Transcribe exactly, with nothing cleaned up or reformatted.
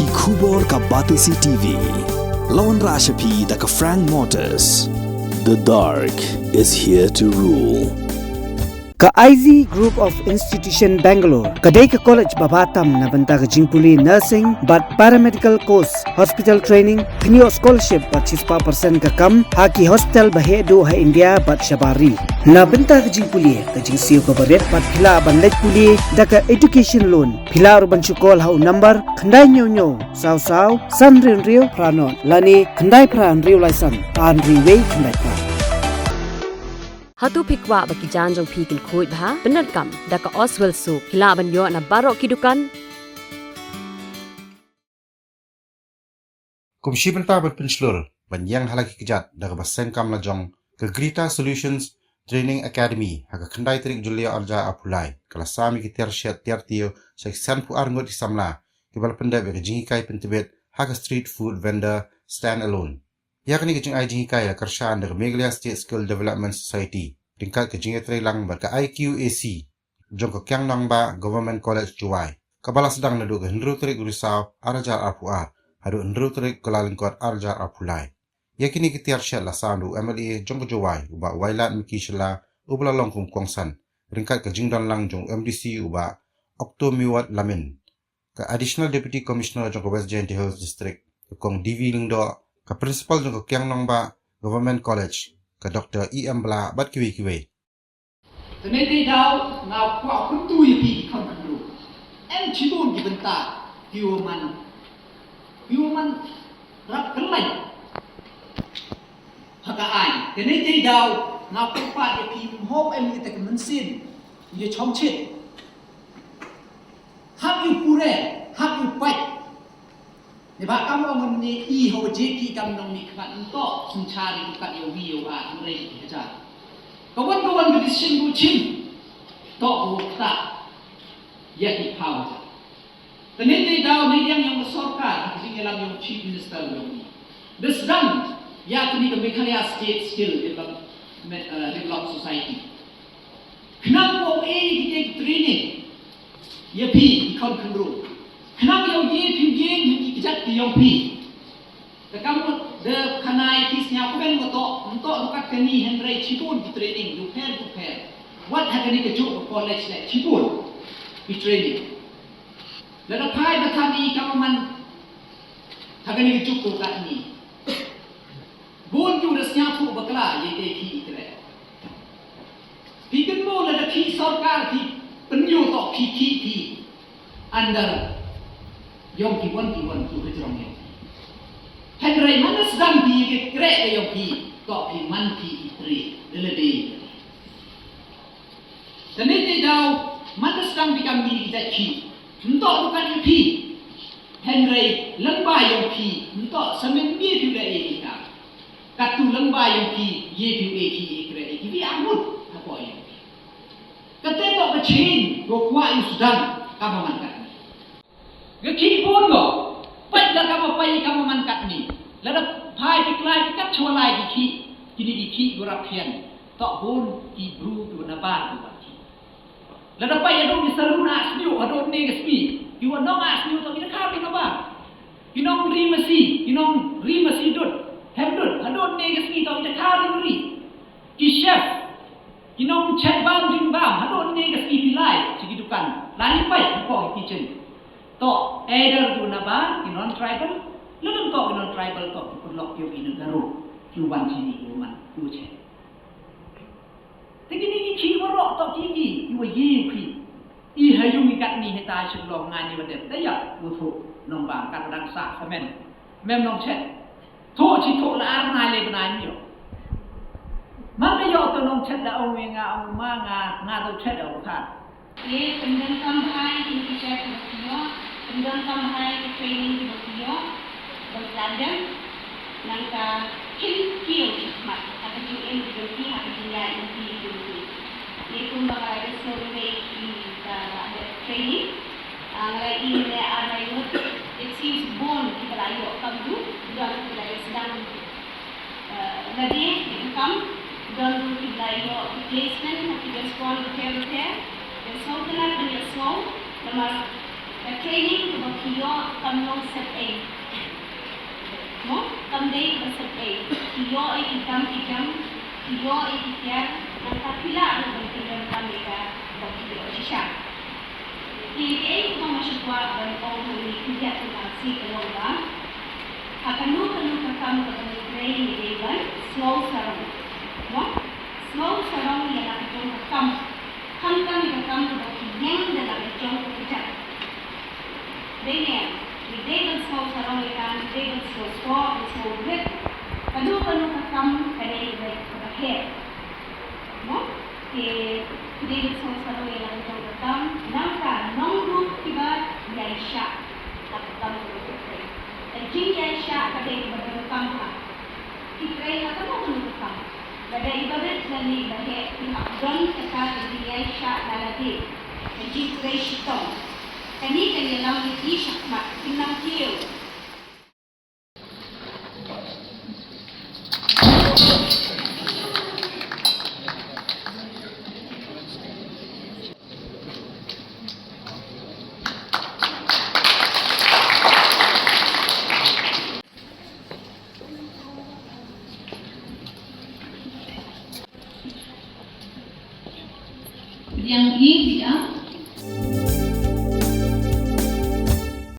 Ki khubor ka Batesi T V. La wanrah sha phi da ka Frank Motors. The dark is here to rule. Ka I Z Group of Institution Bangalore ka dei ka college ba bha tam na bynta ka jingpule nursing bad paramedical course, hospital training, pynïoh scholarship bad shispah percent ka kam ha ki hospital ba heh duh ha India bad shabar ri. Na bynta ka jingpule ka jingsiew kaba rit bad phi lah ban leit pule da ka education loan. Phi lah ruh ban shu call ha u number khyndai hynñiew hynñiew saw saw san hynriew hynriew phra nod lane khyndai phra hynriew lai san ar hynriew wei khyndai phra. Hato phi kwah ba ki jaiñ jong phi kin khuid bha? Pyndonkam da ka Oswell Soap. Phi lah ban ïoh na baroh ki dukan. Kum shi bynta ban pynshlur ban ïeng ha la ki kjat da kaba seng kam la jong, ka Grita Solutions Training Academy ha ka khyndai tarik Jylliew arhajar arphew lai ka la sam ïa ki tiar shet tiar tiew sha ki sanphew ar ngut ki samla kiba la pyndep ïa ka jinghikai pyntbit ha ka street food vendor stand alone. Ïa kane ka jingai jinghikai la kyrshan da ka Meghalaya State Skill Development Society ryngkat ka jingïatreilang bad ka I Q A C jong ka Kiang Nangbah Government College, Jowai, kaba la sdang naduh ka hynriew tarik Risaw arhajar arphew ar haduh hynriew tarik Kyllalyngkot arhajar arphew lai. Ïa kine ki tiar shet la sam da u M L A jong ka Jowai, u Bah Wailadmiki Shylla, uba la long kum u kongsan, ryngkat ka jingdon lang jong u M D C, u Bah Octomiwat Lamin, ka Additional Deputy Commissioner jong ka West Jaintia Hills District, ka Kong D V Lyngdoh, ka Principal jong ka Kiang Nangbah Government College, ka Doctor E M Blah, bad kiwei kiwei. Te nangta daw nga kwah kyntu ïa phi ki khun khynroo. Em shibun ki bynta phi wa man, phi wa man rap kynlait ha ka aiñ. Te nangta daw nga kwah pat ïa phi, ym hok em ïa ka mynsiem ïa chongchit. Hap ïa u pure, hap ïa u pait. Neba kam ong ngi i ha u jeki kam nong mi khmat nto sumchari ku kat ïa wi ïa wa ngrei ki hajar. Ka wan ka wan ka decision ku chin. To ku ta ïa ki pau hajar. Tani te daw ni yang yang sorkar ha ka jingïalam yang Chief Minister yang ni. This done ïa kini ka Meghalaya State Skill Development, uh, Develop Society. Khnang ko e ki training ïa phi ki khun khynroo. Khnang ïa u ïe phi ïeng ha ki kjat ki ïong phi. Te kam mut de khana ïa phi sñiaw kmen mut to, mut to rukat kani hynrei chibun ki training dupher dupher. Wat ha kani ka juk ka college le chibun ki training. Lada phai ba than i kam man ha kani ka juk rukat ni. Bun ki u da sñiawthuh bakla ïa ki ki kre. Phi kynmaw lada phi sorkar phi pynïoh toh phi ki phi under ïong ki wan ki wan ki hajrong ïong. Hynrei man da sdang phi ïa ki kre ïong phi toh phi man phi i tre lada dei. Te nangta te daw man da sdang phi kam ngi ki jait phi. Nto rukat ïa phi. Hynrei lyngba ïong phi nto samen ngi phi da ïa ki kam. Katu lyngba ïong phi ïa phi ïa ki ïa ki ïa ki bi amut hapoh ïong phi. Kate to ka chin ko kwah ïa u sdang ka ba man kat. Ga ki bun go. Pait la ka ba pait ka ba man kat ni. Lada phai ki klai ki kat chwa lai ki ki. Kini ki ki go rap hian. To bun ki bru ki na bar ki wan ki. Lada pait ïa dong ki salun a sniu hadon ne ga sni. Ki wan nong a sniu to ki na kar ki na bar. Ki nong ri masi, ki nong ri masi dut. Hem dut hadon ne ga sni to ki na kar ki ri. Ki chef, ki nong chet bam jing bam, hadon ne ka sngi phi lai, chi ki dukan, la ni pai, ko ki kitchen. To, either tu na ba, ki non tribal, lulun to ki non tribal to, ki pun lok ki na Garo, ki wan chi ni ki man, ki chet. Te ki ni ki chi wa ro to ki ki, ki wa ye ki. I ha yung i kat ni hita shuk long nga ni wa dem, te ya, u thu, nong bam, kat dang sa, samen. Mem nong chet. Thoh chi thoh la ar bnai le bnai mio. Man ka ïoh to nong chet da ong wi nga ong ma nga nga to chet da ong kha. Ye pyndonkam bha ïa ki chef kiba phi ïoh, pyndonkam bha ïa ki training kiba phi ïoh, ban sdang dem, nangta kin kiew chi khmat, ha ka jingim jong phi, ha ka jingïaid jong phi jong phi. Ye kumba nga la da sngewthuh ïa ki ka la dep training, ah, nga la ïohi ne ar lai ngut, it seems bun kiba la ïoh kam du, don kiba la ïoh sdang. Eh, lade, ïa ka kam, don ruh kiba la ïoh ki placement ha ki restaurant bapher bapher. Te sngewtynnat ban ïohsngew namar ka training kaba ki ïoh ka Kam long set ei. Mo, kam dei ba set ei. Ki ïoh ei ki kam ki jam, ki ïoh ei ki tiar, nangta phi lah ruh ban pyndonkam ïa ka ba phi ïoh shisha. Te kaei kaba nga shu kwah ban ong ha kane ka khyndiat ka long ba ha kano kano ka kam kaba ngi trei ngi dei ban sngew sarong. Mo, sngew sarong ïa la ka jong ka kam. Khamtam ïa ka kam kaba phi ïeng da la ka jong ka kjat. Dei ne, ngi dei ban sngew sarong ïa ka, ngi dei ban sngew sngewbha, ban sngew rit. Kano kano ka kam ka dei kaba heh. Mo? Te ngi dei ban sngew sarong ïa la ka jong ka kam, nangta nongruh kiba ïaishah la ka kam kaba heh. Ka jingïaishah ka dei kaba donkam ha. Ki trei ha kano kano ka kam. Lada iba rit lane iba heh, ki hap don kata ka jingïaishah na lade. Ka jingtrei shitom. Kane kan ïalam ïa ki shakhmat, kin nang kiew. Yang i tidak